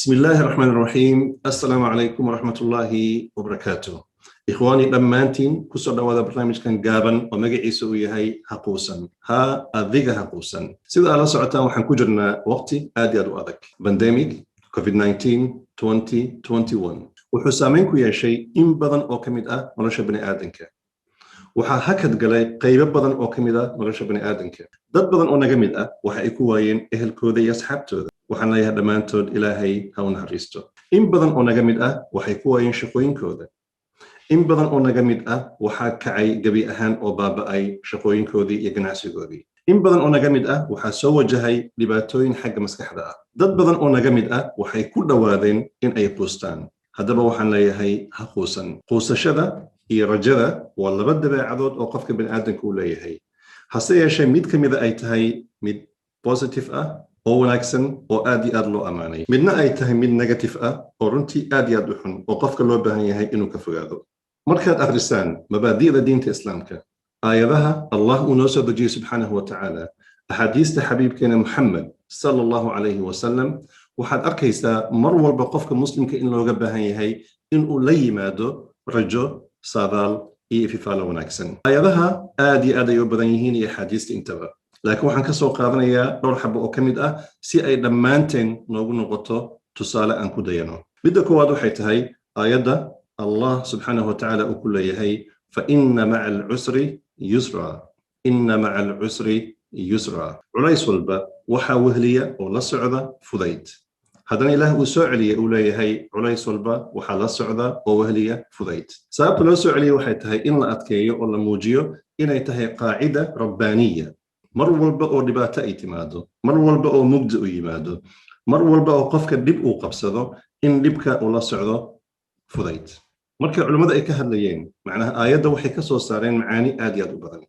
بسم الله الرحمن الرحيم. السلام عليكم ورحمة الله وبركاته. Ikhwaani, dhammaantiin kusoo dhawaada barnaamijkan gaaban oo magaciisa uu yahay "Haquusan". Ha adiga haquusan. Sida aad la socotaan, waxaan ku jirnaa waqti aad iyo aad u adag. Pandemic COVID-19 2021 wuxuu saameyn ku yeeshay in badan oo ka mid ah nolosha bani aadanka. Waxaa hakad galay qaybo badan oo ka mid ah nolosha bani aadanka. Dad badan oo naga mid ah waxa ay ku waayeen ehelkooda iyo asxaabtooda. Waxaan leeyahay dhammaantood Ilaahay ha u naxariisto. In badan oo naga mid ah waxay ku waayeen shaqooyinkooda. In badan oo naga mid ah waxaa kacay gebi ahaan oo baaba'ay shaqooyinkoodii iyo ganacsigoodii. In badan oo naga mid ah waxaa soo wajahay dhibaatooyin xagga maskaxda ah. Dad badan oo naga mid ah waxay ku dhowaadeen in ay quustaan. Haddaba waxaan leeyahay, ha quusan. Quusashada iyo rajada waa laba dabeecadood oo qofka bani'aadanka uu leeyahay, hase yeeshee mid ka mida ay tahay mid positive ah oo wanaagsan oo aad iyo aad loo ammaanay, midna ay tahay mid negative ah oo runtii aad iyo aad u xun oo qofka loo baahan yahay inuu ka fogaado. Markaad akhrisaan mabaadi'da diinta Islaamka, aayadaha Allah uu noo soo dejiyey subxaanahu wa tacaala, axaadiista xabiibkeena Muxamed sala Allahu calayhi wasalam, waxaad arkaysaa mar walba qofka Muslimka in looga baahan yahay inuu la yimaado rajo, saadaal iyo ififaalo wanaagsan. Aayadaha aad iyo aad ay u badan yihiin iyo axaadiista intaba, laakiin waxaan ka soo qaadanayaa dhowr xabo oo ka mid ah si ay dhammaanteen noogu noqoto tusaale aan ku dayano. Midda koowaad waxay tahay aayadda Allah subxaanahu wa tacaala uu ku leeyahay: "Fa ina maca alcusri yusra, ina maca alcusri yusra." Culays walba waxaa wehliya oo la socda fudayd. Haddana Ilaah uu soo celiyey, uu leeyahay culays walba waxaa la socda oo wehliya fudayd. Sababta loo soo celiyey waxay tahay in la adkeeyo oo la muujiyo inay tahay qaacida rabbaaniya. Mar walba oo dhibaato ay timaado, mar walba oo mugdi u yimaado, mar walba oo qofka dhib uu qabsado, in dhibka uu la socdo fudayd. Marka culimmada ay ka hadlayeen macnaha aayadda, waxay ka soo saareen macaani aad iyo aad u badan.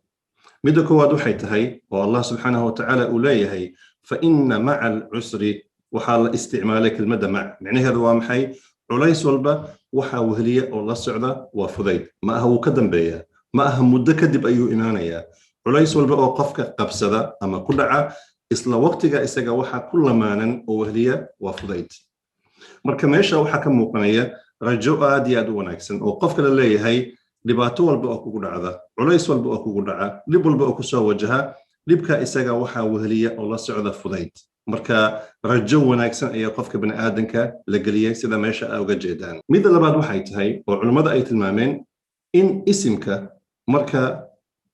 Midda koowaad waxay tahay oo Allah subxaanahu watacaala uu leeyahay "fa ina maca alcusri", waxaa la isticmaalay kelmadda "mac". Micnaheedu waa maxay? Culays walba waxaa weheliya oo la socda waa fudayd. Ma aha wuu ka dambeeya, ma aha muddo kadib ayuu imaanayaa. Culays walba oo qofka qabsada ama ku dhaca, isla waqtiga isaga waxaa ku lamaanan oo weheliya waa fudayd. Marka meesha waxaa ka muuqanaya rajo aad iyo aad u wanaagsan oo qofka la leeyahay dhibaato walba oo kugu dhacda, culays walba oo kugu dhaca, dhib walba oo kusoo wajaha, dhibka isaga waxaa weheliya oo la socda fudayd. Marka rajo wanaagsan ayaa qofka bani'aadanka la geliyey, sida meesha a uga jeedaan. Midda labaad waxay tahay oo culimmada ay tilmaameen in isimka marka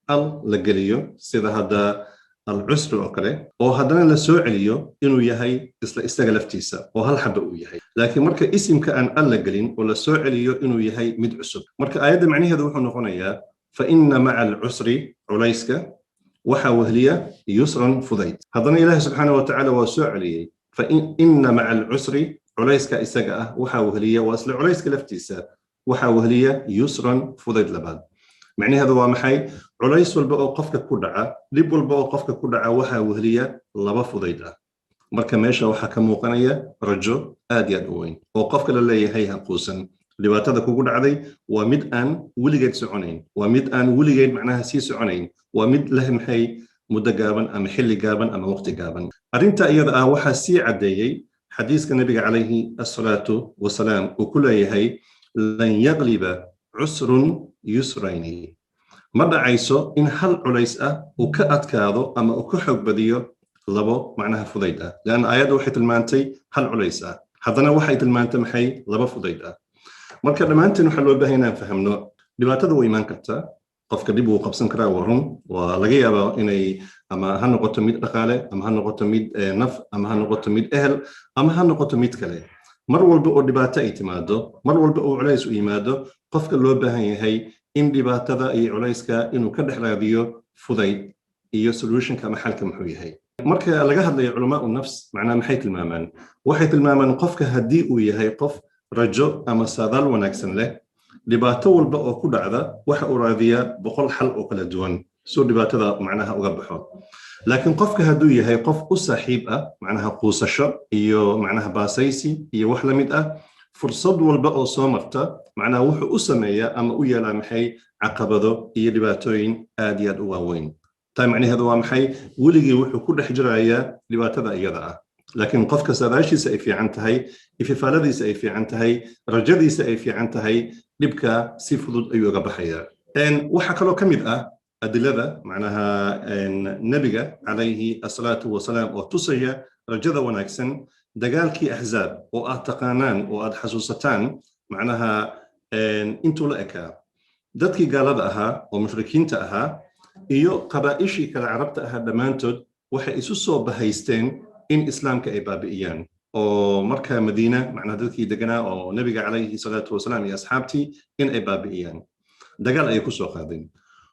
"al" la geliyo, sida hadda "alcusri" oo kale, oo haddana la soo celiyo, inuu yahay isla isaga laftiisa oo hal xaba uu yahay, laakiin marka isimka aan "al" la gelin oo la soo celiyo, inuu yahay mid cusub. Marka aayadda macnaheedu wuxuu noqonayaa "fa ina maca alcusri", culayska waxaa wehliya "yusran", fudayd. Haddana Ilaahi subxaana wa tacaala waa soo celiyey: "fa ina maca alcusri", culayska isaga ah waxaa wehliya, waa isla culayska laftiisa, waxaa wehliya "yusran", fudayd labaad. Macnaheedu waa maxay? Culays walba oo qofka ku dhaca, dhib walba oo qofka ku dhaca, waxaa wehliya laba fudayd ah. Marka meesha waxaa ka muuqanaya rajo aad iyo aad u weyn oo qofka la leeyahay ha quusan. Dhibaatada kugu dhacday waa mid aan weligeed soconayn, waa mid aan weligeed macnaha sii soconayn, waa mid leh maxay muddo gaaban ama xilli gaaban ama waqti gaaban. Arrinta iyada ah waxaa sii caddeeyey xadiiska Nabiga calayhi asalaatu wasalaam uu ku leeyahay: "Lan yagliba cusrun yusrayni." Ma dhacayso in hal culays ah uu ka adkaado ama uu ka xoog badiyo labo macnaha fudayd ah. Leanna aayadda waxay tilmaantay hal culays ah, haddana waxay tilmaantay maxay? Laba fudayd ah. Marka dhammaanteen waxaa loo baahan inaan fahamno dhibaatada way imaan kartaa, qofka dhib wuu qabsan karaa, waa run. Waa laga yaabaa inay ama ha noqoto mid dhaqaale, ama ha noqoto mid naf, ama ha noqoto mid ehel, ama ha noqoto mid kale. Mar walba oo dhibaato ay timaado, mar walba oo culays u yimaado, qofka loo baahan yahay in dhibaatada iyo culayska inuu ka dhex raadiyo fudayd iyo solutionka ama xalka muxuu yahay. Marka laga hadlayo culamaa nafs, macnaha maxay tilmaamaan? Waxay tilmaamaan qofka haddii uu yahay qof rajo ama saadaal wanaagsan leh, dhibaato walba oo ku dhacda waxa uu raadiyaa 100 xal oo kala duwan suu dhibaatada macnaha uga baxo. Laakiin qofka hadduu yahay qof u saaxiib ah macnaha quusasho iyo macnaha baasaysi iyo wax la mid ah, fursad walba oo soo marta macnaha wuxuu u sameeyaa ama u yeelaa maxay? Caqabado iyo dhibaatooyin aad iyo aad u waaweyn. Taa macnaheedu waa maxay? Weligii wuxuu ku dhex jirayaa dhibaatada iyada ah. Laakiin qofka saadaashiisa ay fiican tahay, ififaaladiisa ay fiican tahay, rajadiisa ay fiican tahay, dhibka si fudud ayuu uga baxayaa. Waxaa kaloo ka mid ah adilada, macnaha, nebiga calayhi asalaatu wasalaam oo tusaya rajada wanaagsan, dagaalkii Axzaab oo aad taqaanaan oo aad xasuusataan, macnaha, intuu la ekaa dadkii gaalada ahaa oo mushrikiinta ahaa iyo qabaa'ishii kale Carabta ahaa, dhammaantood waxay isu soo bahaysteen in Islaamka ay baabi'iyaan oo marka Madiina, macnaha, dadkii deganaa oo nebiga calayhi salaatu wasalaam iyo asxaabtii in ay baabi'iyaan. Dagaal ayay ku soo qaadeen.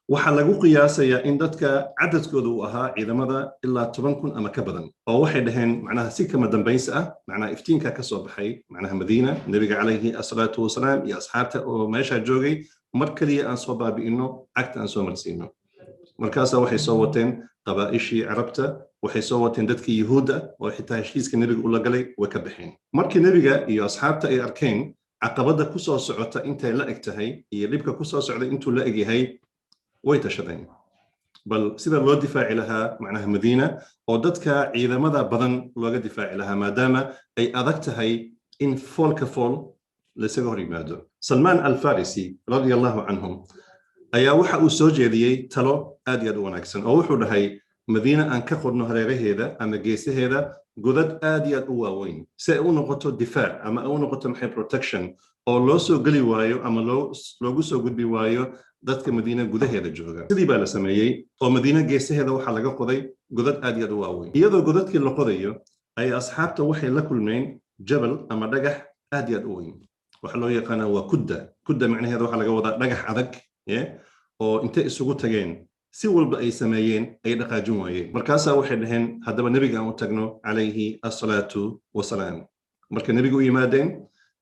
Waxaa lagu qiyaasayaa in dadka cadadkooda uu ahaa ciidamada ilaa 10,000 ama ka badan, oo waxay dhaheen, macnaha, si kama dambaysi ah, macnaha, iftiinka ka soo baxay, macnaha, Madiina, nebiga calayhi asalaatu wasalaam iyo asxaabta oo meeshaa joogay, mar keliya aan soo baabi'ino, cagta aan soo marsiino. Markaasaa waxay soo wateen qabaa'ishii Carabta, waxay soo wateen dadkii Yuhuudda oo xitaa heshiiska nebiga ula galay way ka baxeen. Markii nebiga iyo asxaabta ay arkeen caqabadda ku soo socota intay la eg tahay iyo dhibka ku soo socday intuu la eg yahay, way tashadeen bal sida loo difaaci lahaa, macnaha, Madiina oo dadka ciidamada badan looga difaaci lahaa, maadaama ay adag tahay in foolka fool laysaga hor yimaado. Salmaan Alfarisi radia Allahu canhum ayaa waxa uu soo jeediyey talo aad iyo aad u wanaagsan, oo wuxuu dhahay: Madiina aan ka qodno hareeraheeda ama geesaheeda godad aad iyo aad u waaweyn, si ay u noqoto difaac ama ay u noqoto, maxay, protection, oo loo soo geli waayo ama loogu soo gudbi waayo dadka Madiina gudaheeda jooga. Sidii baa la sameeyey oo Madiina geesaheeda waxaa laga qoday godad aad iyo aad u waaweyn. Iyadoo godadkii la qodayo ay asxaabta waxay la kulmeen jabal ama dhagax aad iyo aad u weyn. Waxaa loo yaqaanaa waa kudda. Kudda macnaheeda waxaa laga wadaa dhagax adag, oo intay isugu tageen, si walba ay sameeyeen, ay dhaqaajin waayeen. Markaasaa waxay dhaheen: haddaba nebiga aan u tagno calayhi asalaatu wasalaam. Marka nebiga u yimaadeen,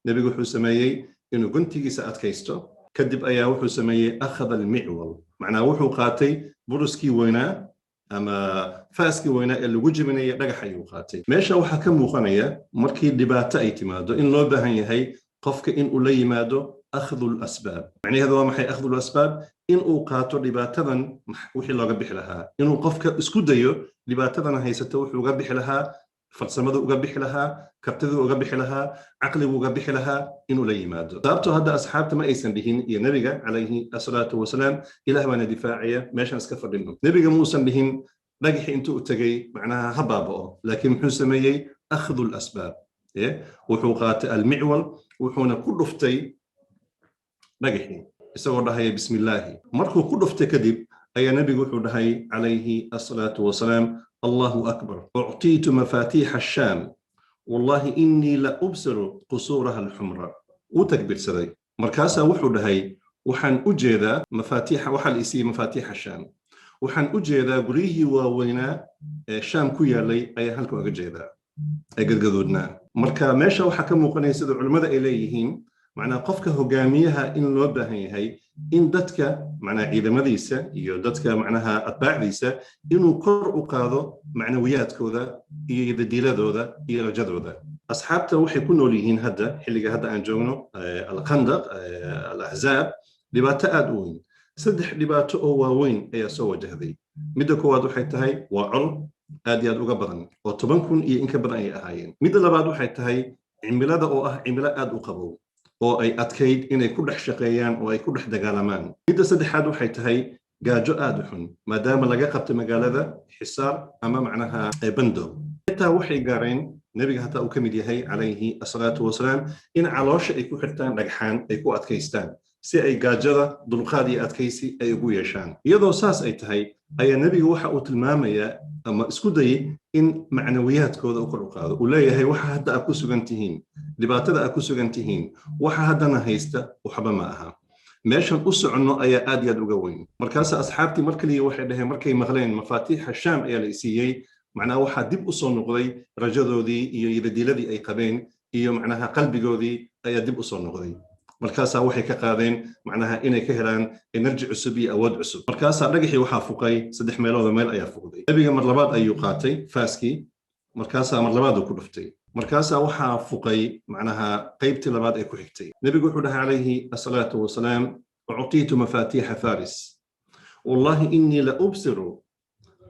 nebigu wuxuu sameeyey inuu guntigiisa adkaysto. Kadib ayaa wuxuu sameeyey akhada almicwal, macnaa wuxuu qaatay buruskii weynaa ama faaskii weynaa ee lagu jebinaya dhagax ayuu qaatay. Meesha waxaa ka muuqanaya markii dhibaato ay timaado in loo baahan yahay qofka in uu la yimaado akhdu lasbaab. Macnaheedu waa maxay akhdu lasbaab? In uu qaato dhibaatadan wixii looga bixi lahaa, inuu qofka isku dayo dhibaatadan haysato wuxuu uga bixi lahaa, farsamadu uga bixi lahaa, kartidu uga bixi lahaa, caqligu uga bixi lahaa, inuu la yimaado. Sababtoo hadda asxaabta ma aysan dhihin iyo nebiga calayhi asalaatu wasalaam: Ilaah baana difaacaya, meeshaan iska fadhino. Nebiga muusan dhihin dhagaxi intuu u tegey, macnaha, ha baaba'o, laakiin muxuu sameeyey? Akhdu lasbaab. Wuxuu qaatay almicwal, wuxuuna ku dhuftay dhagaxii isagoo dhahaya bismillaahi. Markuu ku dhuftay kadib ayaa nebigu wuxuu dhahay calayhi asalaatu wasalaam: allahu akbar, uctiitu mafaatiixa ashaam, wallahi innii la ubsiru qusuuraha alxumra. Wuu takbiirsaday, markaasaa wuxuu dhahay: waxaan u jeedaa mafaatiixa, waxaa la isiiyey mafaatiixa Shaam, waxaan u jeedaa guryihii waaweynaa ee Shaam ku yaalay ayaa halkan uga jeedaa ee gadgadoodnaa. Marka meesha waxaa ka muuqanaya sida culimmada ay leeyihiin, macnaa, qofka hogaamiyaha in loo baahan yahay in dadka, macnaa, ciidamadiisa iyo dadka, macnaha, atbaacdiisa inuu kor u qaado macnawiyaadkooda iyo yadadiiladooda iyo rajadooda. Asxaabta waxay ku nool yihiin hadda, xilliga hadda aan joogno, Alkhandaq, Alaxzaab, dhibaato aad u weyn. Saddex dhibaato oo waaweyn ayaa soo wajahday. Midda koowaad waxay tahay waa col aad iyo aad uga badan oo 10,000 iyo in ka badan ay ahaayeen. Midda labaad waxay tahay cimilada oo ah cimilo aad u qabow oo ay adkayd inay ku dhex shaqeeyaan oo ay ku dhex dagaalamaan. Midda saddexaad waxay tahay gaajo aad u xun, maadaama laga qabtay magaalada xisaar ama, macnaha, bandow. Xitaa waxay gaareen, nebiga hataa uu ka mid yahay calayhi asalaatu wasalaam, in caloosha ay ku xirtaan dhagxaan ay ku adkaystaan si ay gaajada dulqaad iyo adkaysi ay ugu yeeshaan. Iyadoo saas ay tahay ayaa nebiga waxa uu tilmaamayaa ama isku dayay in macnawiyaadkooda u kor u qaado. Uu leeyahay: waxa hadda aad ku sugan tihiin, dhibaatada aad ku sugan tihiin, waxa haddana haysta waxba ma aha, meeshan u soconno ayaa aad iyo aad uga weyn. Markaasa asxaabtii mar kaliya waxay dhaheen, markay maqleen mafaatiixa Shaam ayaa la isiiyey, macnaha, waxaa dib u soo noqday rajadoodii iyo yadadiiladii ay qabeen iyo, macnaha, qalbigoodii ayaa dib u soo noqday. Markaasaa waxay ka qaadeen, macnaha, inay ka helaan energy cusub iyo awood cusub. Markaasaa dhagaxii waxaa fuqay, saddex meeloodoo meel ayaa fuqday. Nebiga mar labaad ayuu qaatay faaskii, markaasaa mar labaad uu ku dhuftay, markaasaa waxaa fuqay, macnaha, qaybtii labaad ee ku xigtay. Nebigu wuxuu dhahay calayhi asalaatu wasalaam: uctiitu mafaatiixa faris, wallahi innii la ubsiru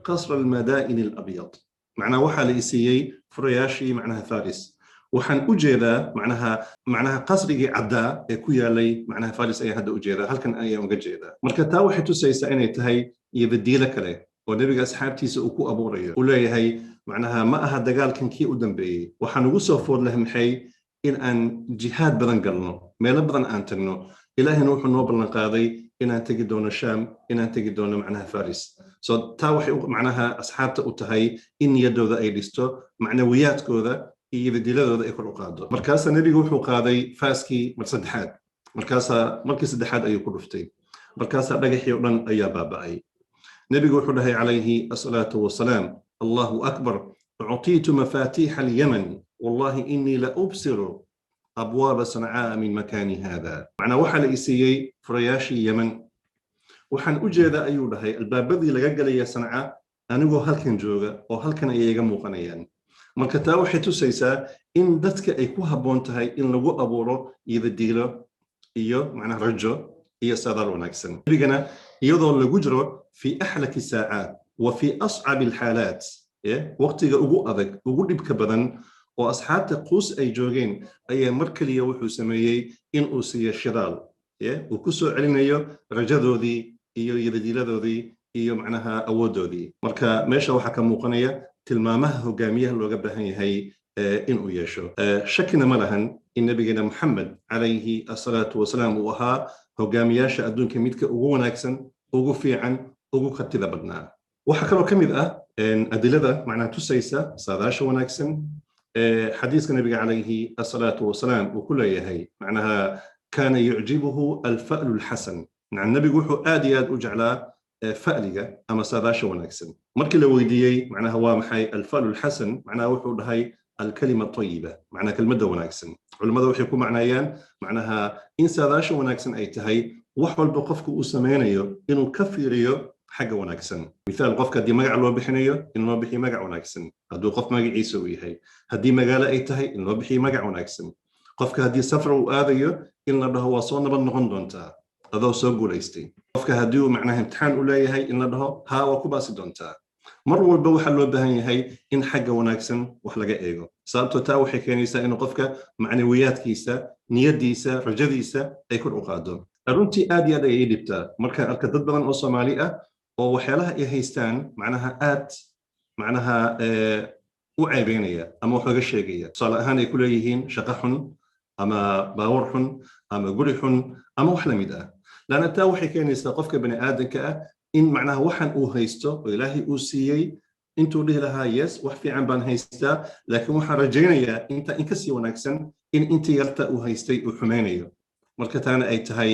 qasra almadaa'ini alabyad. Macnaha waxaa la isiiyey furayaashii macnaha Faris. Waxaan u jeedaa macnaha qasrigii caddaa ee ku yaalay macnaha Faris ayaan hadda u jeedaa, halkan ayaan uga jeedaa. Marka taa waxay tusaysaa inay tahay iyo badiilo kale oo nebiga asxaabtiisa uu ku abuurayo, uu leeyahay macnaha ma aha dagaalkan kii u dambeeyey. Waxaan ugu soo food leh maxay? In aan jihaad badan galno, meelo badan aan tagno. Ilaahina wuxuu noo ballan qaaday inaan tegi doono Shaam, inaan tegi doono macnaha Faris. So taa waxay macnaha asxaabta u tahay in niyaddooda ay dhisto, macnawiyaadkooda iyo badiladooda ay kor u qaado. Markaasaa nebigu wuxuu qaaday faaskii mar saddexaad. Markaasaa markii saddexaad ayuu ku dhuftay. Markaasaa dhagaxii oo dhan ayaa baaba'ay. Nebigu wuxuu dhahay calayhi asalaatu wasalaam: "Allahu akbar, uctiitu mafaatiixa alyaman, wallahi inii la ubsiru abwaaba Sancaa min makaani hada." Macnaa waxaa la isiiyey furayaashii Yemen. Waxaan u jeedaa, ayuu dhahay, albaabadii laga gelaya Sanca anigoo halkan jooga, oo halkan ayay iga muuqanayaan. Marka taa waxay tusaysaa in dadka ay ku habboon tahay in lagu abuuro iyadadiilo iyo macnaha rajo iyo saadaal wanaagsan. Nebigana iyadoo lagu jiro fi axlaki saacaat wa fi ascabi alxaalaat, waqtiga ugu adag, ugu dhibka badan oo asxaabta quus ay joogeen, ayaa mar keliya wuxuu sameeyey in uu siiyo shidaal uu ku soo celinayo rajadoodii iyo yadadiiladoodii iyo macnaha awooddoodii. Marka meesha waxaa ka muuqanaya tilmaamaha hogaamiyaha looga baahan yahay inuu yeesho. Shakina ma lahan in nabigeena Moxamed calayhi asalaatu wasalaam uu ahaa hogaamiyaasha adduunka midka ugu wanaagsan, ugu fiican, ugu kartida badnaa. Waxaa kaloo ka mid ah adilada macnaha tusaysa saadaasha wanaagsan xadiiska nabiga calayhi asalaatu wasalaam uu ku leeyahay macnaha kaana yucjibuhu alfa'lu alxasan. Nabigu wuxuu aad iyo aad u jeclaa fa'liga ama saadaasha wanaagsan. Markii la weydiiyey macnaha waa maxay alfa'lu alxasan, macnaha wuxuu dhahay: "Alkalima tayiba," macnaha kelmadda wanaagsan. Culimmada waxay ku macneeyaan macnaha in saadaasha wanaagsan ay tahay wax walba qofku uu sameynayo inuu ka fiiriyo xagga wanaagsan. Mithaal, qofka haddii magac loo bixinayo, in loo bixiyo magac wanaagsan hadduu qof magaciisa uu yahay. Haddii magaalo ay tahay, in loo bixiyo magac wanaagsan. Qofka haddii safar uu aadayo, in la dhaho: "Waa soo nabad noqon doontaa adoo soo guulaystay." Qofka haddii uu macnaha imtixaan u leeyahay, in la dhaho: "Haa, waa ku baasi doontaa." Mar walba waxaa loo baahan yahay in xagga wanaagsan wax laga eego, sababtoo taa waxay keenaysaa inuu qofka macnawiyaadkiisa, niyaddiisa, rajadiisa ay kor u qaado. Runtii aad iyo aad ayay ii dhibtaa markaan arka dad badan oo Soomaali ah oo waxyaalaha ay haystaan macnaha aad macnaha u ceebeynaya ama wax laga sheegaya. Tusaale ahaan, ay ku leeyihiin shaqo xun ama baawar xun ama guri xun ama wax lamid ah. Laanna taa waxay keenaysaa qofka bani aadanka ah in macnaha waxan uu haysto oo Ilaahay uu siiyey, intuu dhihi lahaa: "Yes, wax fiican baan haystaa, laakiin waxaan rajaynayaa inta in kasii wanaagsan," in intii yarta uu haystay uu xumeynayo. Marka taana ay tahay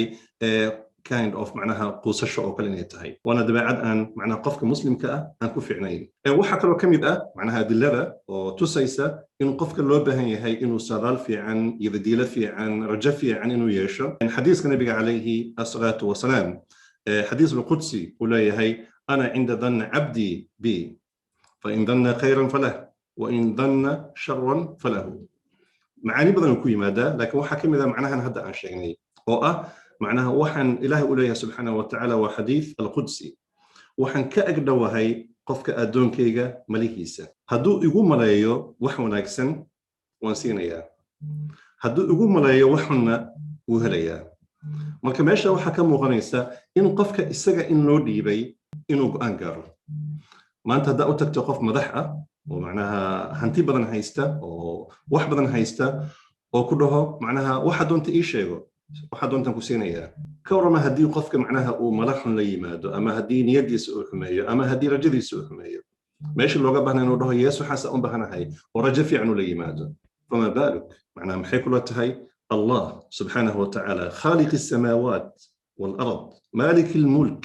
kind of macnaha quusasho oo kale inay tahay, waana dabeecad aan macnaha qofka muslimka ah aan ku fiicnayn. Waxaa kaloo ka mid ah macnaha adilada oo tusaysa in qofka loo baahan yahay inuu saadaal fiican, yadadiilo fiican, rajo fiican inuu yeesho, xadiiska nabiga calayhi asalaatu wasalaam, xadiis alqudsi, uu leeyahay: "Ana cinda danna cabdii bi, fain danna khayran falah, wain danna sharan falahu." Macaani badan uu ku yimaadaa, laakiin waxaa ka mid ah macnahan hadda aan sheegnay oo ah macnaha waxaan Ilaahay u leeyahay subxaanahu wa tacaala, waa xadiis alqudsi: "Waxaan ka agdhowahay qofka addoonkayga malihiisa. Hadduu igu maleeyo wax wanaagsan, waan siinayaa. Hadduu igu maleeyo wax xunna, wuu helayaa." Marka meesha waxaa ka muuqanaysa in qofka isaga in loo dhiibay inuu go'aan gaaro. Maanta haddaa u tagto qof madax ah oo macnaha hanti badan haysta oo wax badan haysta oo ku dhaho macnaha: "Waxa doonta ii sheego, waxaa doontaan ku siinayaa," ka warrama haddii qofka macnaha uu mala xun la yimaado, ama haddii niyadiisa uu xumeeyo, ama haddii rajadiisa uu xumeeyo, meesha looga baahna inuu dhaho: "Yes, waxaasa u baahanahay," oo rajo fiican ula yimaado, fama baaluk macnaha maxay kula tahay Allah subxaanahu wa tacaala, khaaliq الsamaawaat والأرض, maalik المulk,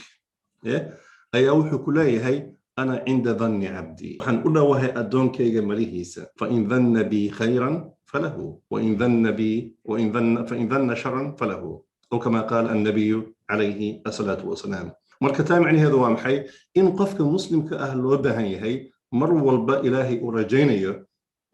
ayaa wuxuu ku leeyahay: "Ana cinda danni cabdii," waxaan u dhowahay addoonkayga malihiisa. "Fain danna bii khayran falahu, wain danna bii wain danna fain danna sharan falahu," aw kama qaal annabiyu calayhi asalaatu wasalaam. Marka taa macnaheedu waa maxay? In qofka muslimka ah loo baahan yahay mar walba Ilaahay uu rajaynayo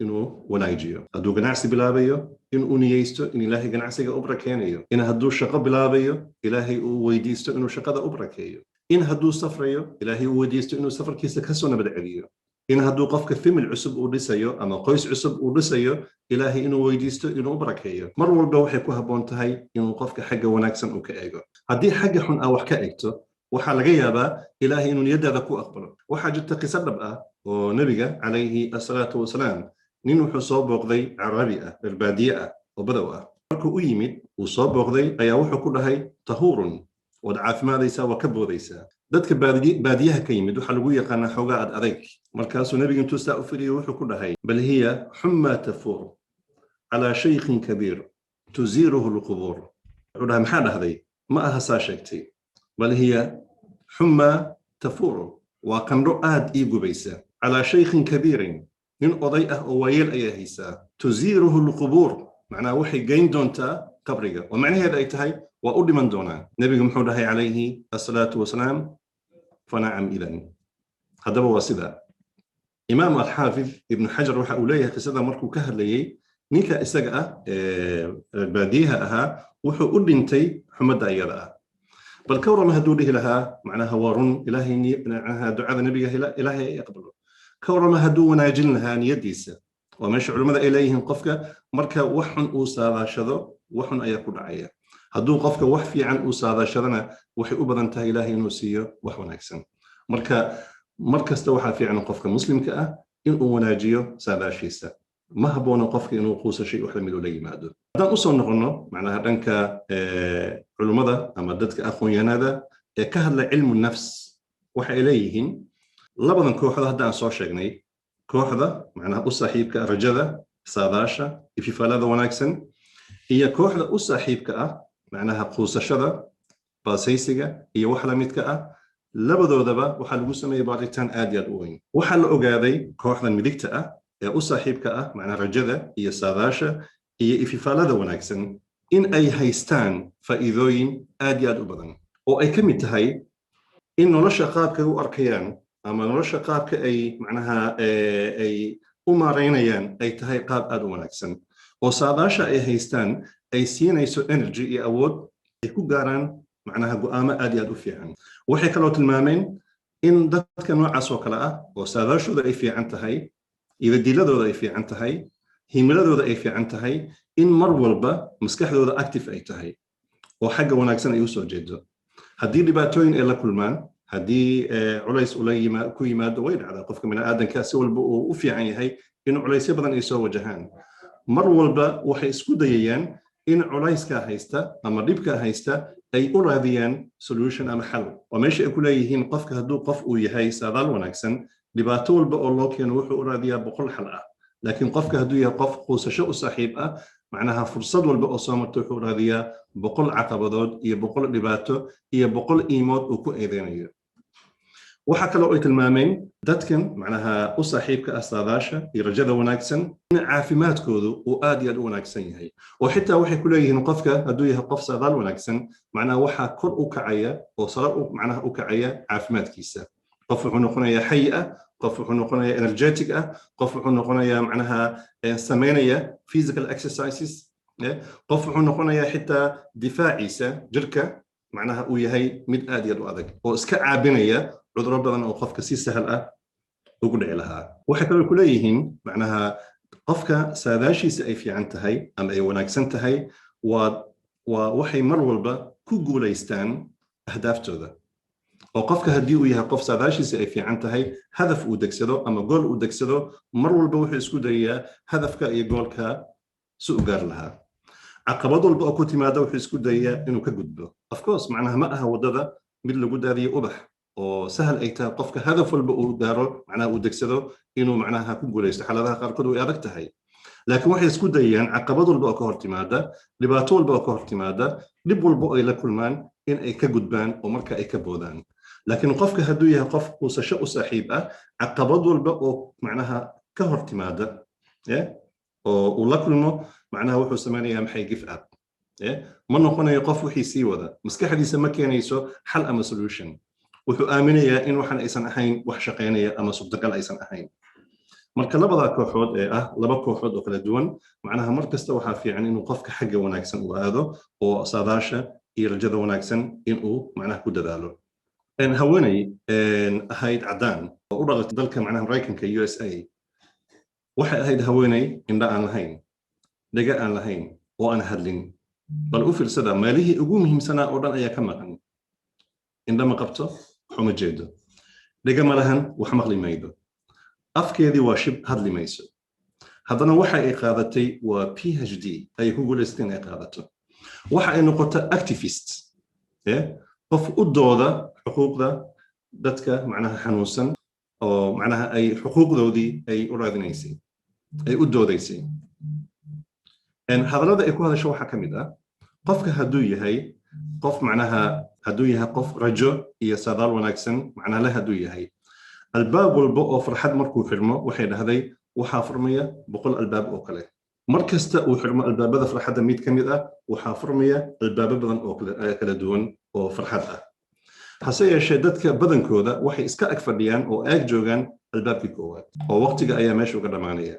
inuu wanaajiyo. Hadduu ganacsi bilaabayo, inuu niyeysto in Ilaahay ganacsiga u barakeenayo. In hadduu shaqo bilaabayo, Ilaahay uu weydiisto inuu shaqada u barakeeyo. In hadduu safrayo, Ilaahay uu weydiisto inuu safarkiisa kasoo nabad celiyo. In hadduu qofka family cusub uu dhisayo ama qoys cusub uu dhisayo, Ilaahay inuu weydiisto inuu u barakeeyo. Mar walba waxay ku habboon tahay inuu qofka xagga wanaagsan uu ka eego. Haddii xagga xun aa wax ka eegto, waxaa laga yaabaa Ilaahay inuu niyadaada ku aqbalo. Waxaa jirta qiso dhab ah oo Nebiga calayhi asalaatu wasalaam nin wuxuu soo booqday Carabi ah, reer baadiye ah oo badow ah. Markuu u yimid, uu soo booqday, ayaa wuxuu ku dhahay: "Tahuurun, waad caafimaadaysaa, waa ka boodaysaa." Dadka baadiyaha ka yimid waxaa lagu yaqaanaa xoogaa ad adayg. Markaasuu Nebigu intuu saa u fidhiyo wuxuu ku dhahay: "Bal hiya xumma tafuur calaa shaykhin kabiir tuziiruhu lqubuur." Wuxuu dhahay: "Maxaa dhahday? Ma aha saa sheegtay. Bal hiya xumma tafuuru, waa qandho aad ii gubaysa, calaa shaykhin kabiirin, nin oday ah oo waayeel ayaa haysaa, tuziiruhu lqubuur, macnaha waxay geyn doontaa qabriga," oo macnaheeda ay tahay waa u dhiman doonaa. Nebigu muxuu dhahay calayhi asalaatu wasalaam? "Fanacam idan, haddaba waa sida." Imaam Alxaafid Ibnu Xajar waxa uu leeyahay qisada markuu ka hadlayey, ninka isaga ah baadiyaha ahaa wuxuu u dhintay xumadda iyada ah. Bal ka warrama hadduu dhihi lahaa, macnaha waa run, Ilaahay, macnaha ducada Nebiga Ilaahay ay aqbalo? Ka warrama hadduu wanaajin lahaa niyaddiisa? Waa meesha culimmada ay leeyihiin qofka marka wax xun uu saadaashado, wax xun ayaa ku dhacaya. Hadduu qofka wax fiican uu saadaashadana, waxay u badan tahay Ilaahay inuu siiyo wax wanaagsan. Marka mar kasta waxaa fiican qofka Muslimka ah inuu wanaajiyo saadaashiisa. Ma habboona qofka inuu quusashay wax lamid ula yimaado. Haddaan usoo noqonno macnaha dhanka culummada ama dadka aqoon-yahanada ee ka hadla cilmu nafs, waxa ay leeyihiin labadan kooxood hadda aan soo sheegnay, kooxda macnaha u saaxiibka rajada, saadaasha, ififaalada wanaagsan, iyo kooxda u saaxiibka ah macnaha quusashada, baasaysiga iyo wax lamidka ah, labadoodaba waxaa lagu sameeyey baaritaan aad iyo aad u weyn. Waxaa la ogaaday kooxdan midigta ah ee u saaxiibka ah macnaha rajada iyo saadaasha iyo ififaalada wanaagsan in ay haystaan faa'iidooyin aad iyo aad u badan, oo ay ka mid tahay in nolosha qaabka u arkayaan ama nolosha qaabka ay macnaha ay u maaraynayaan ay tahay qaab aad u wanaagsan, oo saadaasha ay haystaan ay siinayso energy iyo awood ay ku gaaraan macnaha go'aamo aad iyo aad u fiican. Waxay kaloo tilmaameen in dadka noocaas oo kale ah oo saadaashooda ay fiican tahay, idadiiladooda ay fiican tahay, himiladooda ay fiican tahay, in mar walba maskaxdooda active ay tahay oo xagga wanaagsan ay usoo jeedo. Haddii dhibaatooyin ay la kulmaan, haddii culays ku yimaado, way dhacdaa qofka bini'aadanka si walba uu u fiican yahay in culaysyo badan ay soo wajahaan, mar walba waxay isku dayayaan in culayskaa haysta ama dhibkaa haysta ay u raadiyaan solution ama xal. Waa meesha ay ku leeyihiin qofka hadduu qof uu yahay saadaal wanaagsan, dhibaato walba oo loo keeno wuxuu u raadiyaa 100 xal ah. Laakiin qofka hadduu yahay qof quusasho u saaxiib ah, macnaha fursad walba oo soo marta wuxuu raadiyaa 100 caqabadood iyo 100 dhibaato iyo 100 iimood uu ku eedeynayo. Waxaa kaloo ay tilmaameen dadkan macnaha u saaxiibka ah saadaasha iyo rajada wanaagsan in caafimaadkoodu uu aad iyo aad u wanaagsan yahay, oo xitaa waxay ku leeyihiin qofka hadduu yahay qof saadaal wanaagsan, macnaha waxaa kor u kacaya oo sare macnaha u kacaya caafimaadkiisa. Qof wuxuu noqonayaa xay ah, qof wuxuu noqonayaa energetic ah, qof wuxuu noqonayaa macnaha samaynaya physical exercises, qof wuxuu noqonayaa xitaa difaaciisa jirka macnaha uu yahay mid aad iyo aad u adag oo iska caabinaya cuduro badan oo qofka si sahal ah ugu dhici lahaa. Waxay kaloo ku leeyihiin macnaha qofka saadaashiisa ay fiican tahay ama ay wanaagsan tahay waa waxay mar walba ku guulaystaan ahdaaftooda, oo qofka haddii uu yahay qof saadaashiisa ay fiican tahay, hadaf uu degsado ama goal uu degsado, mar walba wuxuu isku dayayaa hadafka iyo goalka si u gaar lahaa. Caqabad walba oo ku timaada wuxuu isku dayayaa inuu ka gudbo. Of course, macnaha ma aha waddada mid lagu daadiyo ubax oo sahal ay tahay qofka hadaf walba uu gaaro, macnaha uu degsado, inuu macnaha ku guulaysto. Xaaladaha qaarkood way adag tahay, laakiin waxay isku dayayaan caqabad walba oo ka hor timaada, dhibaato walba oo ka hor timaada, dhib walba oo ay la kulmaan in ay ka gudbaan oo marka ay ka boodaan. Laakiin qofka hadduu yahay qof quusasho u saaxiib ah, caqabad walba oo macnaha ka hor timaada oo uu la kulmo, macnaha wuxuu samaynayaa maxay? Give up. Ma noqonayo qof wixii sii wada. Maskaxdiisa ma keenayso xal ama solution. Wuxuu aaminayaa in waxan aysan ahayn wax shaqaynaya ama suurtagal aysan ahayn. Marka labadaa kooxood ee ah laba kooxood oo kala duwan, macnaha mar kasta waxaa fiican inuu qofka xagga wanaagsan uu aado oo saadaasha iyo rajada wanaagsan inuu macnaha ku dadaalo. Haweeney ahayd caddaan oo u dhalatay dalka macnaha Maraykanka, USA, waxay ahayd haweeney indha aan lahayn, dhega aan lahayn oo aan hadlin. Bal u fiirsada, meelihii ugu muhiimsanaa oo dhan ayaa ka maqan. Indha ma qabto, wax uma jeedo. Dhega ma lahan, wax maqli maydo. Afkeedii waa shib, hadli mayso. Haddana waxa ay qaadatay waa PhD ay ku guulaysteen ay qaadato. Waxa ay noqota activist, qof u dooda xuquuqda dadka macnaha xanuunsan oo macnaha ay xuquuqdoodii ay u raadinaysay, ay u doodaysay. Hadallada ay ku hadasho waxaa ka mid ah: qofka hadduu yahay qof macnaha, hadduu yahay qof rajo iyo saadaal wanaagsan macnaha le, hadduu yahay, albaab walba oo farxad markuu xirmo, waxay dhahday, waxaa furmaya 100 albaab oo kale. Mar kasta uu xirmo albaabada farxadda mid ka mid ah, waxaa furmaya albaabo badan oo kala duwan oo farxad ah. Hase yeeshee, dadka badankooda waxay iska ag fadhiyaan oo aag joogaan albaabkii koowaad, oo waqtiga ayaa meesha uga dhammaanaya.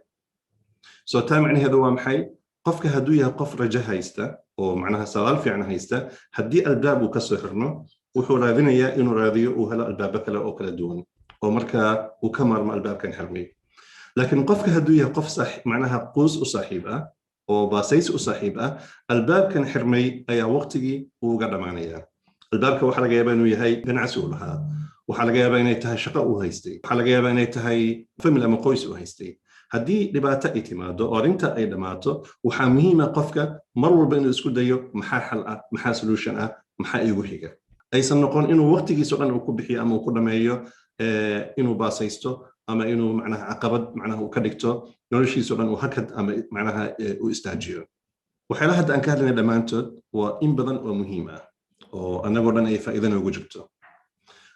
So taa macnaheedu waa maxay? Qofka hadduu yahay qof rajo haysta oo macnaha sadaal fiican haysta, haddii albaab uu kasoo xirmo, wuxuu raadinayaa inuu raadiyo, uu helo albaabo kale oo kala duwan oo markaa uu ka maarmo albaabkan xirmay. Laakiin qofka hadduu yahay qof macnaha quus u saaxiib ah oo baasaysi u saaxiib ah, albaabkan xirmay ayaa waqtigii uu uga dhammaanaya. Albaabka waxaa laga yaabaa inuu yahay ganacsi uu lahaa, waxaa laga yaabaa inay tahay shaqo uu haystay, waxaa laga yaabaa inay tahay family ama qoys uu haystay. Haddii dhibaato ay timaado oo arrinta ay dhammaato, waxaa muhiima qofka mar walba inuu isku dayo: maxaa xal ah? Maxaa solution ah? Maxaa iigu xiga? Aysan noqon inuu waqtigiisa o dhan uu ku bixiyo ama uu ku dhameeyo inuu baasaysto ama inuu macnaha caqabad macnaha uu ka dhigto noloshiisa o dhan, uu hakad ama macnaha uu istaajiyo. Waxyaalaha hadda aan ka hadlayna dhammaantood waa in badan oo muhiim ah oo annagoo dhan ay faa'iido noogu jirto.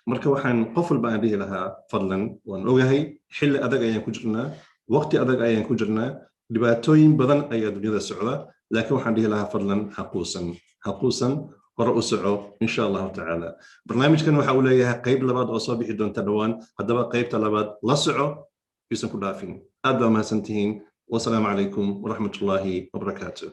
Marka waxaan qof walba aan dhihi lahaa: fadlan, waan ogahay xilli adag ayaan ku jirnaa, waqti adag ayaan ku jirnaa, dhibaatooyin badan ayaa dunyada socda, laakiin waxaan dhihi lahaa: fadlan ha quusan, ha quusan, hore u soco, insha Allahu tacaala. Barnaamijkan waxa uu leeyahay qayb labaad oo soo bixi doonta dhowaan. Haddaba qaybta labaad la soco, yuusan ku dhaafin. Aad baa mahadsantihiin. Wasalaamu calaykum waraxmatullaahi wabarakaatu.